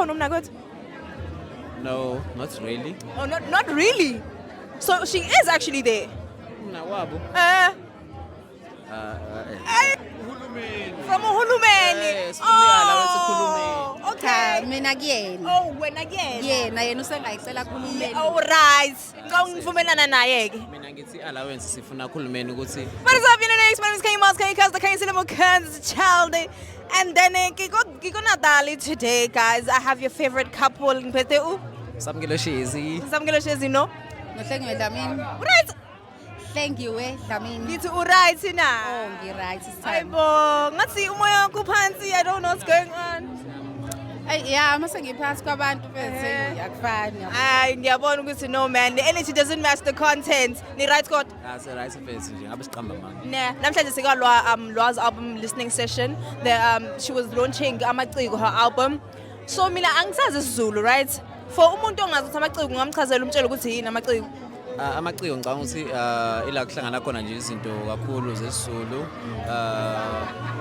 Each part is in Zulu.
Ukhona umnakwethu? No, not really. Oh, not really. So she is actually there. Mnakwabo. Eh. Eh. From uhulumeni. Sifuna i-allowance kuhulumeni. Okay. Cha, mina kuyena. Oh, wena kuyena. Yena yena usengayicela kuhulumeni. All right. Ngicela ngivumelana naye ke. Mina ngithi allowance sifuna kuhulumeni ukuthi What is up, Unix? My name is Kenny Miles, Kenny Kaz, the Kenny Cinema Kansas Child. And then Kiko Natali today, guys. I have your favorite couple. Ngiphethe u Samkelo Shezi. Samkelo Shezi, no? NoHlengiwe Dlamini. Right. Hlengiwe Dlamini. Ngithi u right na. Oh, ngi-right sithando. Hayibo, ngathi umoya wakho uphansi. I don't know what's going on. Ayi ya, mase ngiphansi kwabantu mfethu akufani. Hayi, ngiyabona ukuthi no man, the energy doesn't match the content. Ni right kodwa? Ah, se right mfethu nje ngabe siqamba manga. Ne, namhlanje sikalwa Lwa's album listening session. The she was launching Amaciko, her album. So mina angisazi isiZulu, right? For umuntu ongazi ukuthi amaciko ungamchazela umtshele ukuthi yini amaciko. Ah, amaciko ngicabanga ukuthi ila kuhlangana khona nje izinto kakhulu zesiZulu.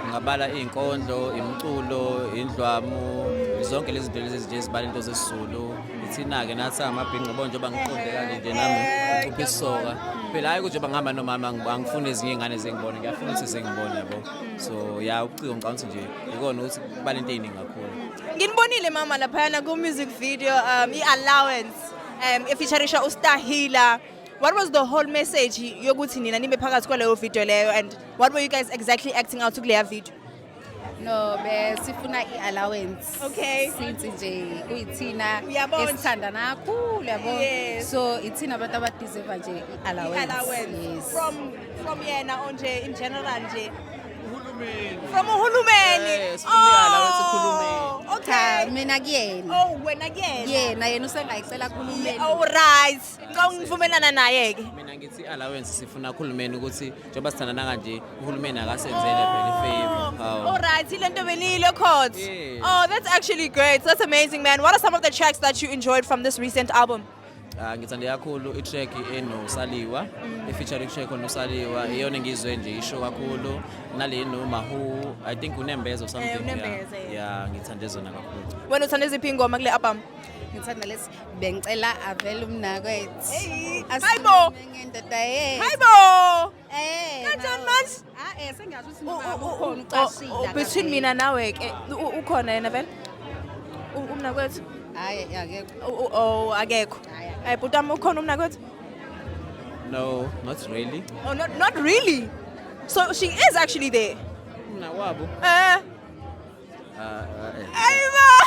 Ngabala izinkondlo, imiculo, indlwamu, zonke lezi zinto lezi nje ezibala into zesiZulu. Ithina ke nathi amabhinqa bo njengoba ngiqonde kanje nje nami ngicupha isisoka. Phela hayi ukuthi njengoba ngihamba nomama angifuni ezinye izingane zingibone, ngiyafuna ukuthi zingibone yabo. So ya uciko ngicabanga ukuthi nje ikona ukuthi kubala into eziningi kakhulu. Nginibonile mama laphayana ku music video i-allowance efeatureisha uStahila. What was the whole message yokuthi nina nibe phakathi kwaleyo video leyo and what were you guys exactly acting out kuleya video? No, besifuna i-allowance. Okay. Since nje kuyithina Uyabona. esithandana kakhulu yabo. Yes. So ithina abantu abadeserve nje i-allowance. I-allowance Yes. from yena or nje in general nje? From uhulumeni. Sifuna i-allowance kuhulumeni. Okay. Cha, mina kuyena. Oh, wena kuyena. Yena yena usengayicela kuhulumeni. All right. Ngicela ngivumelana naye ke. Mina ngithi allowance sifuna kuhulumeni ukuthi njengoba sithandana kanje uhulumeni akasenzele phela ifavor. Hawu. All right, ilento benile court. Yes. Oh, that's actually great. That's amazing, man. What are some of the tracks that you enjoyed from this recent album? Ah, ngithande kakhulu i-track enosaliwa, i-featuring track onosaliwa, iyona engizwe nje isho kakhulu nale nomahu, I think uNembeza or something. uNembeza, Yeah. yeah. Yeah, ngithande zona kakhulu. Wena uthanda iziphi ingoma kule album? Ngithanda lesi bengicela avele umnakwethu. Hey, Asikhulume hayibo. ngendoda yethu. Hayibo. Eh. Kanjani nawe. manje? Ah eh sengiyazi ukuthi nobaba ukhona ucashile. Between mina nawe ke ukhona yena vele? Umnakwethu? Hayi akekho. Oh, akekho. Hayi, akekho. Hayi bhuti wami ukhona umnakwethu? No, not really. Oh, not really. So she is actually there. Mnakwabo. Eh. Ah. Hayibo.